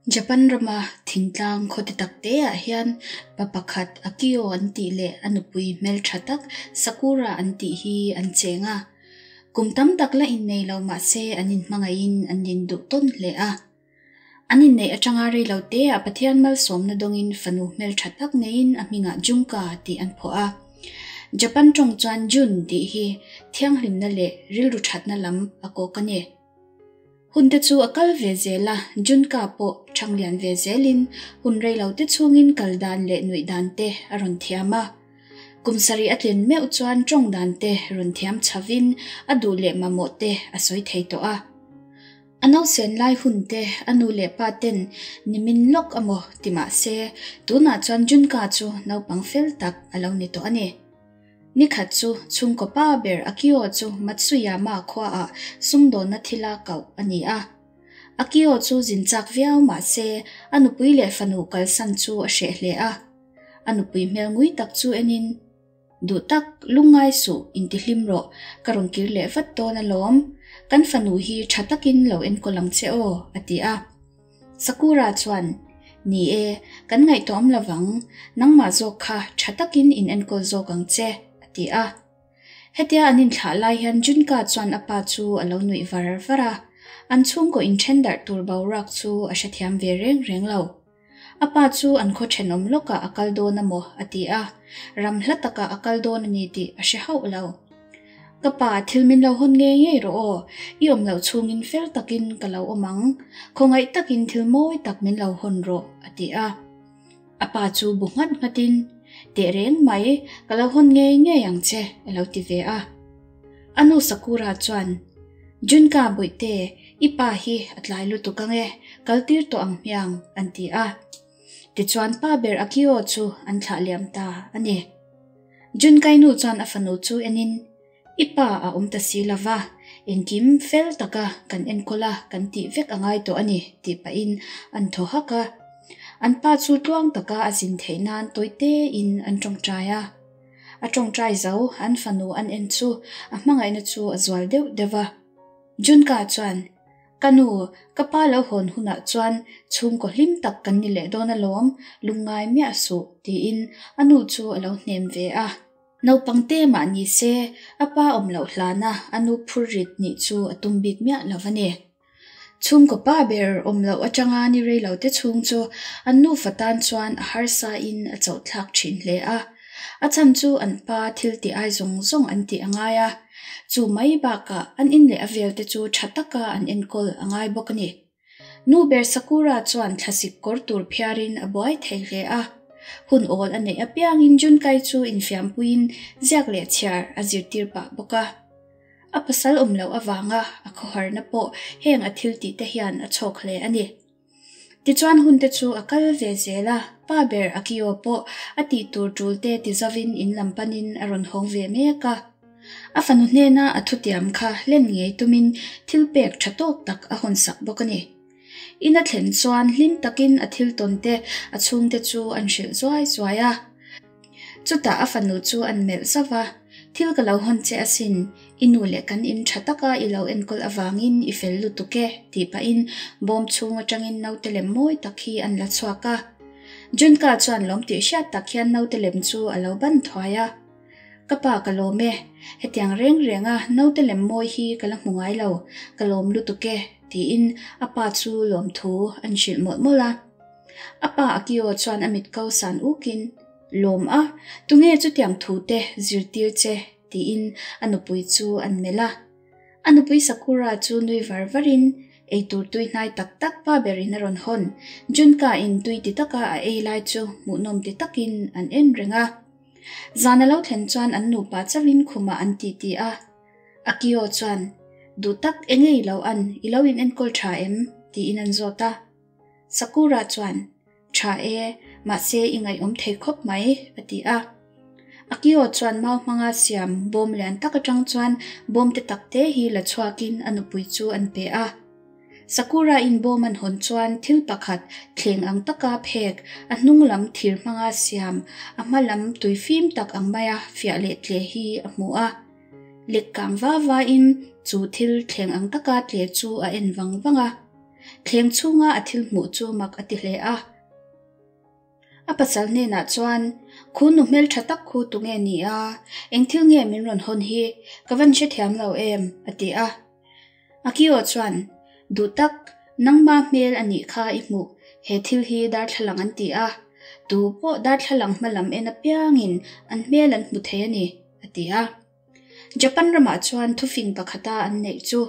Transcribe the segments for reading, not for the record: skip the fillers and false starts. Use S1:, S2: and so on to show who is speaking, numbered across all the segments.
S1: Japan rama thingtlang khaw te tak te ah hian pa pakhat Akio an tih leh a nupui hmeltha tak Sakura an tih hi an cheng a. Kum tam tak la innei lo mahse an inhmangaihin an induh tawn hle a. An inneih atanga rei lo te ah Pathian malsawmna dawngin fanu hmeltha tak neiin a hmingah Junka tih an phuah a. Japan tawng chuan Jun tih hi thianghlimna leh rilru thatna lam a kawk a ni. Hun te chu a kal ve zel a, Junka pawh thang lian ve zelin hun rei lo te chhungin kal dan leh nuih dan te a rawn thiam a. Kum sarih a tlin meuh chuan tawng dan te rawn thiam chhovin a duh leh mamawh te a sawi thei tawh a. A nausen lai hun te a nu leh pa ten nimin lawk amaw ti mah se, tunah chuan Junka chu naupang fel tak a lo ni tawh a ni. Ni khat chu chhungkaw pa ber Akio chu Matsuyama khuaah sumdawnna thila koh a ni a. Akio chu zin chak viau mah se a nupui leh fanu kalsan chu a hreh hle a. A nupui hmel ngui tak chu enin, Duh tak, lungngai suh, intihlim rawh, ka rawn kir leh vat dawn alawm. Kan fanu hi tha takin lo enkawl ang che aw, a ti a. Sakura chuan, Ni e, kan ngaihtuahawm lovang, nangmah zawk kha tha takin in enkawl zawk ang che, a ti a. Hetia an inthlah lai hian Junka chuan a pa chu a lo nuih var var a, an chhungkaw inthen darh tur boruak chu a hrethiam ve reng reng lo. A pa chu an khaw thenawm lawkah a kal dawn a maw? a ti a, ram hla takah a kal dawn a ni tih a hre hauh lo. Ka pa, thil min lo hawn ngei ngei rawh aw, i awm loh chhungin fel takin ka lo awm ang, khawngaih takin thil mawi tak min lo hawn rawh, a ti a. A pa chu bu nghat nghatin, Tehreng mai, ka lo hawn ngei ngei ang che, a lo ti ve a. A nu Sakura chuan, Junka Bawihte, i pa hi a tlai lutuk ang e, kal tir tawh ang hmiang, an ti a. Tichuan pa ber Akio chu an thlah liam ta a ni. Junkai nu chuan a fanu chu enin, I pa a awm ta si lo va, engkim fel taka kan enkawl a, kan tih vek a ngai tawh a ni, tih pahin an thaw hak a. An pa chu tluang taka a zin theih nan tawi tein an tawngtai a. A tawngtai zo, an fanu an en chu a hmangaihna chu a zual deuh deuh a. Junka chuan, Ka nu, ka pa lo hawn hunah chuan chhungkaw hlim tak kan ni leh dawn alawm, lungngai miah suh, tiin a nu chu a lo hnem ve a. Naupang te mah ni se, a pa awm loh hlana a nu phur rit nih chu a tum bik miah lo a ni. Chhungkaw pa ber awm loh atanga ni rei lo te chhung chu an nufa tan chuan a harsa in a chauh thlak thin hle a. A chhan chu an pa thil tih ai zawng zawng an tih a ngai a, chu mai bakah an in leh a vel te chu tha taka an enkawl a ngai bawk a ni. Nu ber Sakura chuan thlasik kawr tur phiarin a buai thei hle a. Hun awl a neih apiangin Junkai chu infiampuiin ziak leh chhiar a zirtir pah bawk a. A pasal awm loh avanga a khawharna pawh heng a thil tih te hian a chhawk hle a ni. Tichuan hun te chu a kal ve zel a, pa ber Akio pawh a tih tur tul te ti zovin in lam panin a rawn hawng ve mek a. A fanu hnena a thutiam kha hlen ngei tumin thil pek tha tawk tak a hawnsak bawk a ni. In a thlen chuan hlim takin a thil tawn te a chhungte chu an hrilh zuai zuai a. Chutah a fanu chu an melh zauh a, Thil ka lo hawn che asin, i nu leh kan in tha taka i lo enkawl avangin i fel lutuk e, tih pahin bawm chhung atangin naute lem mawi tak hi an la chhuak a. Junka chuan lawm tih hriat tak hian naute lem chu a lo ban thuai a. Ka pa ka lawm e, hetiang reng renga naute lem mawi hi ka la hmu ngai lo, ka lawm lutuk e, tiin a pa chu lawmthu an hrilh mawlh mawlh a. A pa Akio chuan a mit ko san ukin, Lawm a, tunge chutiang thu te zirtir che? tiin a nupui chu an melh a. A nupui Sakura chu nui var varin, Eitur tui hnai tak tak pa berin a rawn hawn. Junka in tui ti taka a ei lai chu hmuhnawm ti takin an en reng a. Zan a lo thlen chuan an nupa chauhin khumah an titi a. Akio chuan, Duh tak enge i lo an, i lo in enkawl tha em? tiin an zawt a. Sakura chuan, Tha e, mahse i ngaihawm thei khawp mai, a ti a. Akio chuan mau hmanga siam bawm lian tak atang chuan bawm te tak te hi la chhuakin a nupui chu an pe a. Sakura in bawm an hawn chuan thil pakhat thleng ang taka phek, a hnung lam thir hmanga siam, a hma lam tui fim tak ang maia fiah leh tle hi a hmu a. Lek kang va va in chu thil thleng ang taka tle chu a en vang vang a. Thleng chhunga a thil hmuh chu mak a ti hle a. A pasal hnenah chuan, Khu nu hmeltha tak khu tunge ni a? Eng thil nge min rawn hawn hi? Ka van hrethiam lo em? a ti a. Akio chuan, Duh tak, nangma hmel a nih kha i hmuh, he thil hi darthlalang an ti a. Tu pawh darthlalang hma lam en apiangin an hmel an hmu thei a ni, a ti a. Japan ramah chuan thufing pakhata an neih chu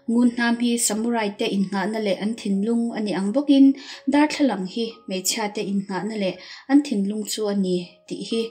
S1: ngun hnam hi samurai te innghahna leh an thinlung a ni ang bawkin darthlalang hi hmeichhia te innghahna leh an thinlung chu a ni tih hi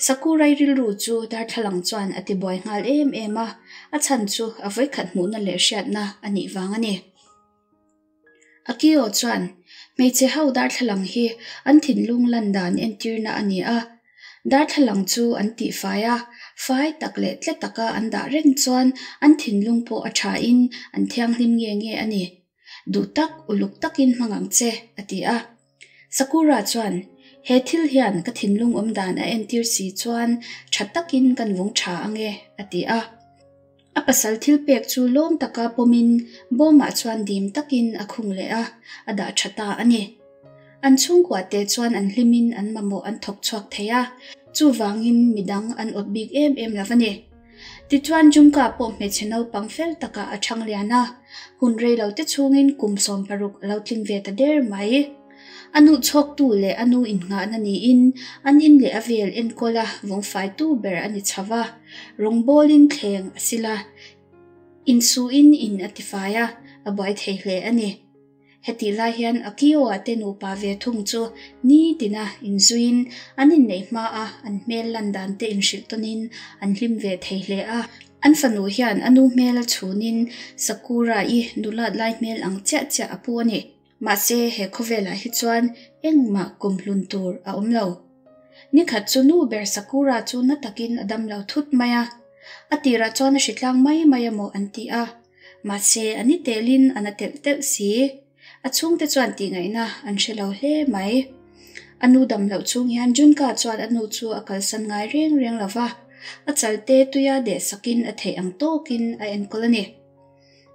S1: Sakurai rilru chu darthlalang chuan a tibuai nghal em em a, a chhan chu a vawikhat hmuhna leh hriatna a nih vang a ni. Akio chuan, Hmeichhe ho darthlalang hi an thinlung lan dan entirna a ni a. Darthlalang chu an tihfai a, fai tak leh tle taka an dah reng chuan an thinlung pawh a thain an thianghlim nge nge a ni. Duh tak, uluk takin hmang ang che, a ti a. Sakura chuan, He thil hian ka thinlung awm dan a entir si chuan tha takin kan vung tha ang e, a ti a. A pasal thil pek chu lawm taka pawmin bawmah chuan dim takin a khung leh a, a dah tha ta a ni. An chhungkua te chuan an hlimin an mamawh an thawk chhuak thei a, chuvangin midang an awt bik em em lo a ni. Tichuan Junka pawh hmeichhe naupang fel takah a chhang lian a, hun rei lo te chhungin kum 16 a lo tling ve ta der mai. A nu chhawktu leh a nu innghahna niin an in leh a vel enkawl a vawngfaitu ber a ni chho va, rawngbawlin thleng a sil a, insuhin in a tifai a, a buai thei hle a ni. Hetih lai hian Akio-a te nupa ve thung chu nitina inzuiin an inneih hma a, an hmel lan dan te inhrilh tawnin an hlim ve thei hle a. An fanu hian a nu hmel a chhunin Sakura-i nulat lai hmel ang chiah chiah a pu a ni. Mahse he khawvelah hi chuan engmah kum hlun tur a awm lo. Nikhat chu nu ber Sakura chu na takin a dam lo thut mai a. A tirah chuan a hritlang mai mai emaw an ti a. Mahse a ni telin a na telh telh si. A chhungte chuan tihngaihna an hre lo hle mai. A nu dam loh chung hian Junka chuan a nu chu a kalsan ngai reng reng lo va, a chalte tuia deh sakin a theih ang tawkin a enkawl a ni.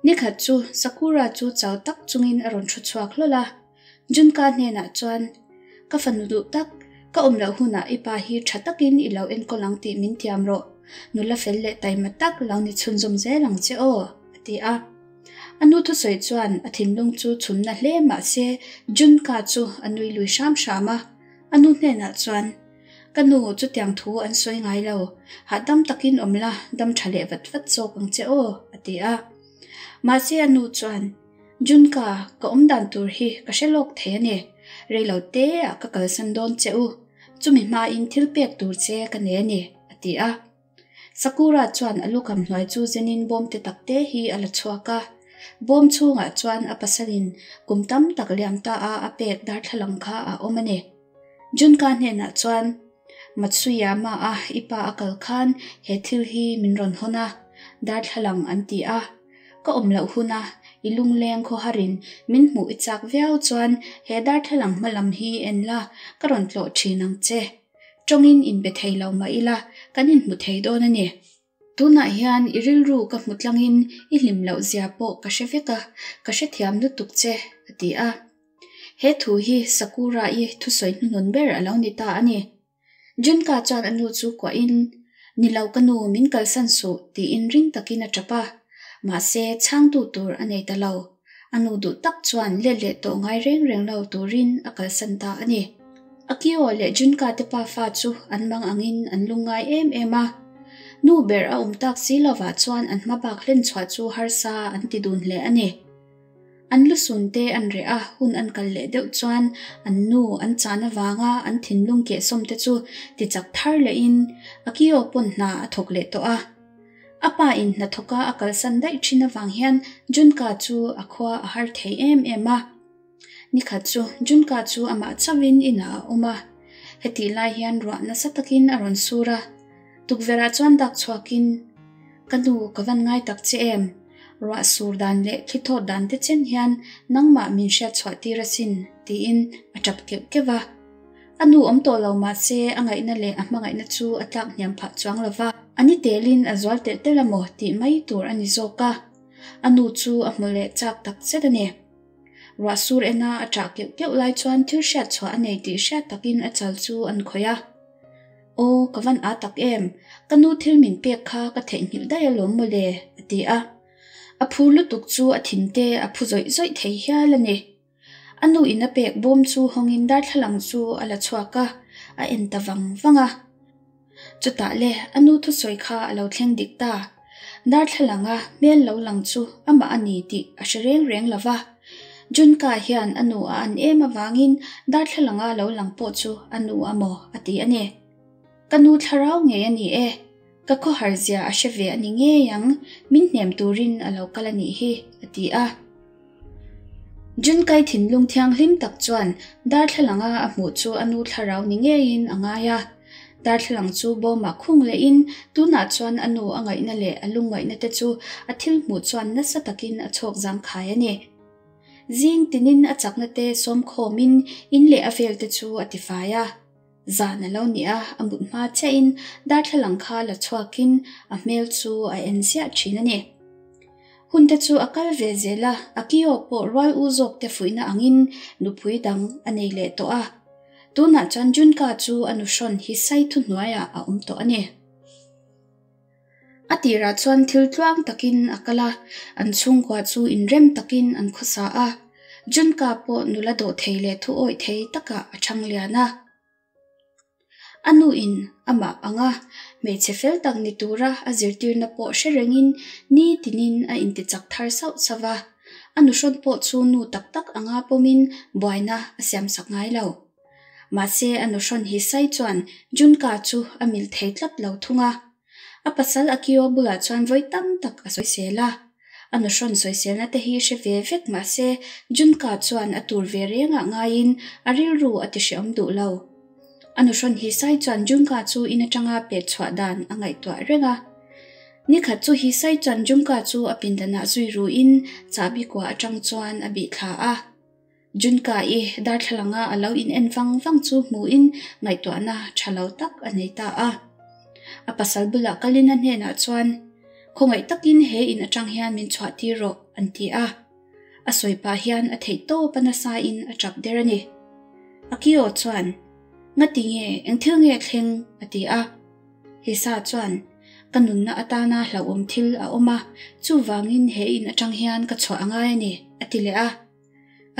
S1: Nikhat chu Sakura chu chau tak chungin a rawn thu chhuak hlawl a. Junka hnenah chuan, Ka fanu duh tak, ka awm loh hunah i pa hi tha takin i lo enkawl ang tih min tiam rawh. Nula fel leh taima tak lo ni chhunzawm zel ang che aw, a ti a. A nu thusawi chuan a thinlung chu chhunna hle mah se Junka chu a nui lui hram hram a. A nu hnenah chuan, Ka nu, chutiang thu an sawi ngai lo. Hahdam takin awm la, dam tha leh vat vat zawk ang che aw, a ti a. Mahse a nu chuan, Junka, ka awm dan tur hi ka hre lawk thei a ni. Rei lo te ah ka kalsan dawn che u. Chumi hmain thil pek tur che ka nei a ni, a ti a. Sakura chuan a lukham hnuai chu zenin bawm te tak te hi a la chhuak a. Bawm chhungah chuan a pasalin kum tam tak liam ta a a pek darthlalang kha a awm a ni. Junka hnenah chuan, Matsuyama a i pa a kal khan he thil hi min rawn hawn a, darthlalang an ti a. Ka awm loh huna i lungleng khawharin min hmuh i chak viau chuan he darthlalang hma lam hi en la, ka rawn tlawh thin ang che. Tawngin inbe thei lo mah ila, kan inhmu thei dawn a ni. Tunah hian i rilru ka hmu tlangin i hlim loh zia pawh ka hre vek a, ka hrethiam lutuk che, a ti a. He thu hi Sakura-i thusawi hnuhnun ber a lo ni ta a ni. Junka chuan a nu chu kuahin, Ni lo ka nu, min kalsan suh, tiin ring takin a tap a. Mahse, chhangtu tur a nei ta lo. A nu duh tak chuan let leh tawh ngai reng reng lo turin a kalsan ta a ni. Akio leh Junka te pafa chu an mang angin an lungngai em em a. Nu ber a awm tak si lovah chuan an hma bak hlen chhuah chu harsa an ti dun hle a ni. An lusun te an reh a, hun an kal leh deuh chuan an nu an chan avanga an thinlung kehsawm te chu tichak thar lehin Akio pawn hna a thawk leh tawh a. A pa in hnathawka a kalsan daih thin avang hian Junka chu a khua a har thei em em a. Nikhat chu Junka chu amah chauhin inah a awm a. Hetih lai hian ruah nasa takin a rawn sur a. Tukverhah chuan dak chhuakin, Ka nu, ka van ngai tak che em? Ruah sur dan leh thli thawt dan te chen hian nangmah min hriat chhuah tir asin, tiin a tap keuh keuh a. A nu awm tawh lo mah se a ngaihna leh a hmangaihna chu a tlak hniam phah chuang lo va. A ni telin a zual telh telh a maw tih mai tur a ni zawk a. A nu chu a hmu leh chak tak zet a ni. Ruah sur ena a ṭah keuh keuh lai chuan thil hriat chhuah a nei tih hriat takin a chal chu an khawih a. Aw, ka van â tak em? Ka nu thil min pek kha ka theihnghilh daih alawm mawle, a ti a. A phur lutuk chu a thinte a phu zawih zawih thei hial a ni. A nu in a pek bawm chu hawngin darthlalang chu a la chhuak a, a en ta vang vang a. Chutah le a nu thusawi kha a lo thleng dik ta. Darthlalanga hmel lo lang chu amah a ni tih a hre reng reng lo va. Junka hian a nu a an em avangin darthlalanga lo lang pawh chu a nu a maw a ti a ni. Ka nu thlarau ngei a ni e. Ka khawhar zia a hre ve a ni ngei ang, min hnem turin a lo kal a nih hi, a ti a. Junkai thinlung thianghlim tak chuan darthlalanga a hmuh chu a nu thlarau ni ngeiin a ngai a. Darthlalang chu bawmah khung lehin tunah chuan a nu a ngaihna leh a lungngaihna te chu a thil hmuh chuan nasa takin a chhawk zangkhai a ni. Zing tinin a chakna te sawmkhawmin in leh a vel te chu a tifai a. Zan a lo ni a, a mut hma chiahin darthlalang kha la chhuakin a hmel chu a en ziah thin a ni. Hun te chu a kal ve zel a, Akio pawh rual u zawk te fuihna angin nupui dang a nei leh tawh a. Tunah chuan Junka chu a nuhrawn hi sai thuhnuaiah a awm tawh a ni. A tirah chuan thil tluang takin a kal a, an chhungkua chu inrem takin an khawsa a. Junka pawh nula dawh thei leh thu awih thei takah a chhang lian a. A nuin amah anga hmeichhe fel tak ni tura a zirtirna pawh hre rengin ni tinin a intichak thar sauh sauh a. A nuhrawn pawh chu nu tak tak anga pawmin buaina a siamsak ngai lo. Mahse a nuhrawn Hisai chuan Junka chu a mil thei tlat lo thung a. A pasal Akio bulah chuan vawi tam tak a sawisel a. A nuhrawn sawiselna te hi hre ve vek mahse Junka chuan a tur ve rengah ngaiin a rilru a ti hreawm duh lo. A nuhrawn Hisai chuan Junka chu in atanga pet chhuah dan a ngaihtuah reng a. Nikhat chu Hisai chuan Junka chu a pindanah zui ruin chahbi kua atang chuan a bih thla a. Junka-i darthlalanga a lo in en vang vang chu hmuhin ngaihtuahna tha lo tak a nei ta a. A pasal bulah kalin a hnenah chuan, Khawngaih takin he in atang hian min chhuah tir rawh, an ti a. A sawi pah hian a theih tawp a nasain a tap der a ni. Akio chuan, Ngati nge, eng thil nge thleng? a ti a. Hisa chuan, Ka nunna atana hlauhawm thil a awm a, chuvangin he in atang hian ka chhuah a ngai a ni, a ti leh a.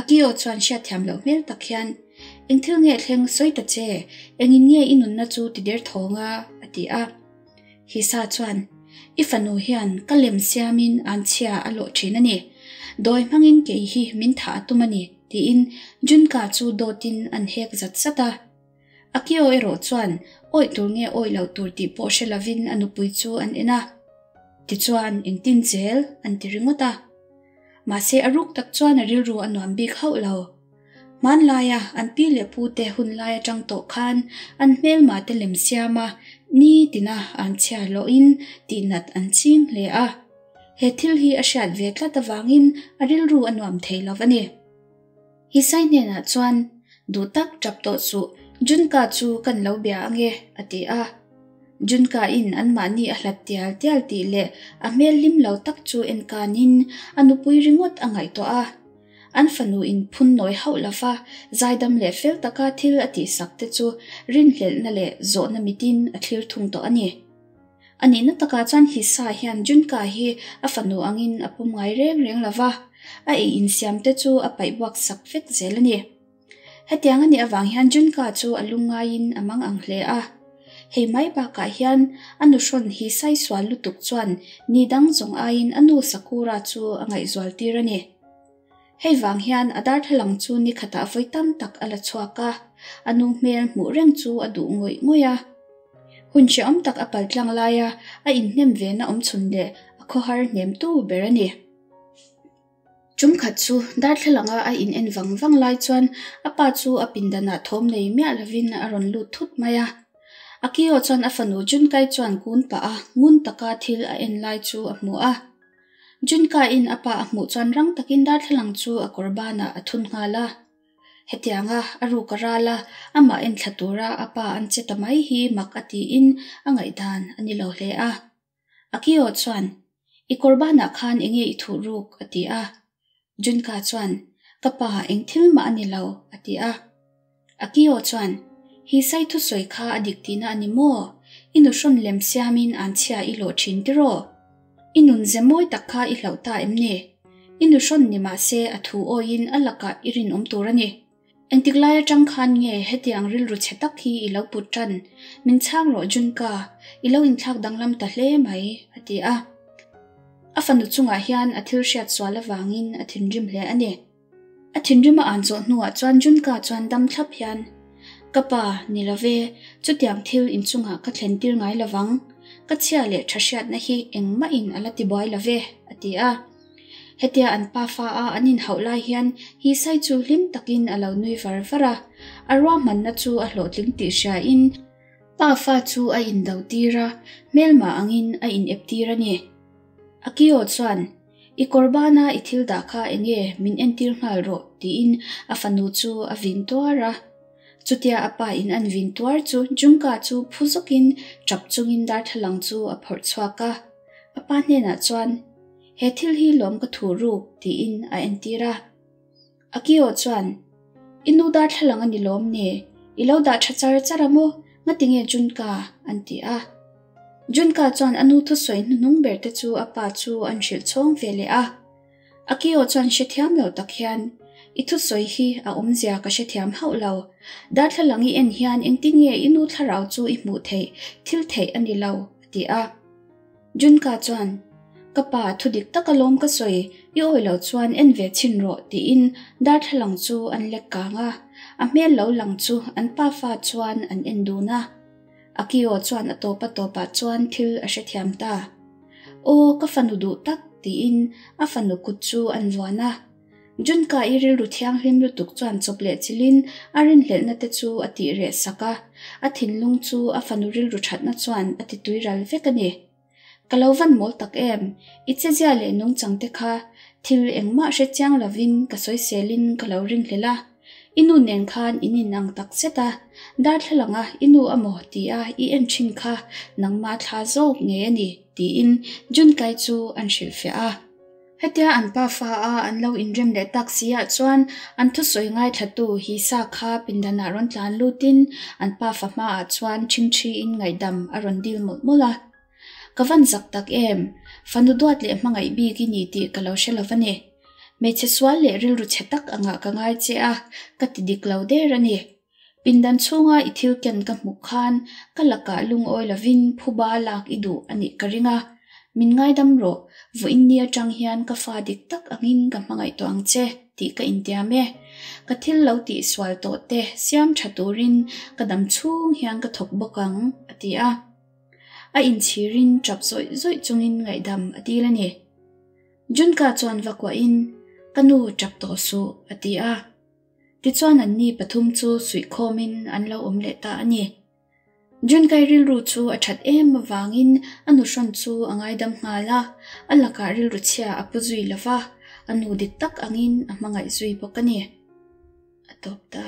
S1: Akio chuan hriatthiam loh hmel tak hian, Eng thil nge thleng sawi ta che, engin nge i nunna chu ti der thawng a? a ti a. Hisa chuan, I fanu hian ka lem siamin anchhia a lawh thin a ni. Dawi hmangin kei hi min thah a tum a ni, tiin Junka chu dawtin an hek zat zat a. Akio erawh chuan awih tur nge awih loh tur tih pawh hre lovin a nupui chu an en a. Tichuan, engtin zel? an ti ringawt a. Mahse a ruk tak chuan a rilru a nuam bik hauh lo. Hmanlaia an pi leh pu te hun lai atang tawh khan an hmelma te lem siam a, ni tina an chhia hlawhin tihnat an ching hle a. He thil hi a hriat ve tlat avangin a rilru a nuam thei lo a ni. Hisai hnenah chuan, Duh tak tap tawh suh, Junka chu kan lo bia ange, a ti a. Junka in anmahni a hlat tial tial tih leh a hmel hlim lo tak chu en kanin a nupui ringawt a ngaihtuah a. An fanu in phun nawi hauh lova zaidam leh fel taka thil a tihsak te chu rinhlelhna leh zawhna mitin a thlir thung tawh a ni. A nihna takah chuan Hisa hian Junka hi a fanu angin a pawm ngai reng reng lova, a ei insiam te chu a paih buak sak vek zel a ni. Hetiang a nih avang hian Junka chu a lungngaiin a mang ang hle a. Hei mai bakah hian a nuhrawn hi saisual lutuk chuan ni dang zawng aiin a nu Sakura chu a ngaihzual tir a ni. Hei vang hian a darthlalang chu ni khatah vawi tam tak a la chhuak a, a nu hmel hmuh reng chu a duh ngawih ngawih a. Hun hrehawm tak a pal tlang laia a inhnem vena awmchhun leh a khawhar hnemtu ber a ni. Tum khat chu darthlalanga a in en vang vang lai chuan a pa chu a pindanah thawm nei miah lovin a rawn lut thut mai a. Akio chuan a fanu Junkai chuan kun pah a ngun taka thil a en lai chu a hmu a. Junkai-in a pa a hmuh chuan rang takin darthlalang chu a kawr banah a thun nghal a. Hetianga a ruk a ral a, amah en thla tura a pa an che ta mai hi mak a tiin a ngaihdan a ni lo hle a. Akio chuan, I kawr banah khan enge i thuh ruk? a ti a. Junka chuan, Ka pa, eng thil mah a ni lo, a ti a. Akio chuan, Hisai thusawi kha a dik tihna a ni maw? I nuhrawn lem siamin an chhia i hlawh thin tiraw? I nun ze mawi tak kha i hlauh ta em ni? I nuhrawn ni mah se a thu awiin a lakah i rinawm tur a ni. Engtik lai atang khan nge hetiang rilru chhe tak hi i lo put tan? Min chhang rawh Junka, i lo inthlak danglam ta hle mai, a ti a. A fanu chungah hian a thil hriat sual avangin a thinrim hle a ni. A thinrim a an zawh hnuah chuan Junka chuan dam thlap hian, Ka pa, ni lo ve, chutiang thil inchungah ka thlen tir ngai lo vang. Ka chhia leh tha hriatna hi engmahin a la tibuai lo ve, a ti a. Hetia an pa fa a an inhauh lai hian Hisai chu hlim takin a lo nui var var a, a ruahmanna chu a hlawhtling tih hriain pa fa chu a indo tir a, hmelma angin a inep tir a ni. Akio chuan, I kawr bana i thil dah kha enge min entir nghal rawh tiin a fanu chu a vin tuar a. Chutia a pa in an vin tuar chu Junka chu phu zawkin tap chungin darthlalang chu a phawrh chhuak a. A pa hnenah chuan, He thil hi lawm ka thu ruk, tiin a entir a. Akio chuan, I nu darthlalang a ni lawm ni? I lo dah tha char char a maw? Ngatinge Junka? an ti a. Junka chuan a nu thusawi hnuhnung ber te chu a pa chu an hrilh chhawng ve leh a. Akio chuan hrethiam lo tak hian, I thusawi hi a awmzia ka hrethiam hauh lo. Darthlalang i en hian engtin nge i nu thlarau chu i hmuh theih, thil theih a ni lo, a ti a. Junka chuan, Ka pa, thu dik tak alawm ka sawi, i awi loh chuan en ve chhin rawh, tiin darthlalang chu an lek kang a. A hmel lo lang chu an pafa chuan an en dun a. Akio chuan a tawp a tawpah chuan thil a hrethiam ta. Aw, ka fanu duh tak, tiin a fanu kut chu an vuan a. Junka i rilru thianghlim lutuk chuan chawp leh chilhin a rinhlelhna te chu a tih reh sak a, a thinlung chu a fanu rilru thatna chuan a ti tui ral vek a ni. Ka lo van mawl tak em, i chezia leh nungchang te kha thil engmah hre chiang lovin ka sawiselin ka lo ringhlel a, i nu nen khan in inang tak zet a, darthlalanga i nu amaw tia i en thin kha nangmah thla zawk ngei a ni, tiin Junkai chu an hrilhfiah a. Hetia an pa fa a an lo inrem leh tak si ah chuan an thusawi ngaithlatu Hisa kha pindanah rawn tlan lutin an pa fa hmaah chuan ṭhingṭhiin ngaihdam a rawn dil mawlh mawlh a. Ka van zak tak em? Fanu duat leh hmangaih bik i ni tih ka lo hre lo va ni. Hmeichhe sual leh rilru chhe tak angah ka ngai che a, ka ti dik lo der a ni. Pindan chhunga i thil ken ka hmuh khan ka lakah lungawi lovin phuba lak i duh a nih ka ring a, min ngaidam rawh, vawiin ni atang hian ka fa dik tak angin ka hmangaih tawh ang che tih ka intiam e. Ka thil lo tih sual tawh te siam tha turin ka dam chhung hian ka thawk bawk ang, a ti a. A inchhirin tap zawih zawih chungin ngaihdam a dil a ni. Junka chuan va kuahin, Ka nu tap tawh suh, a ti a. Tichuan anni pathum chu suihkhawmin an lo awm leh ta a ni. Junkai rilru chu a that em avangin a nuhrawn chu a ngaidam nghal a, a lakah rilru chhia a pu zui lo va, a nu dik tak angin a hmangaih zui bawk a ni. A tawp ta.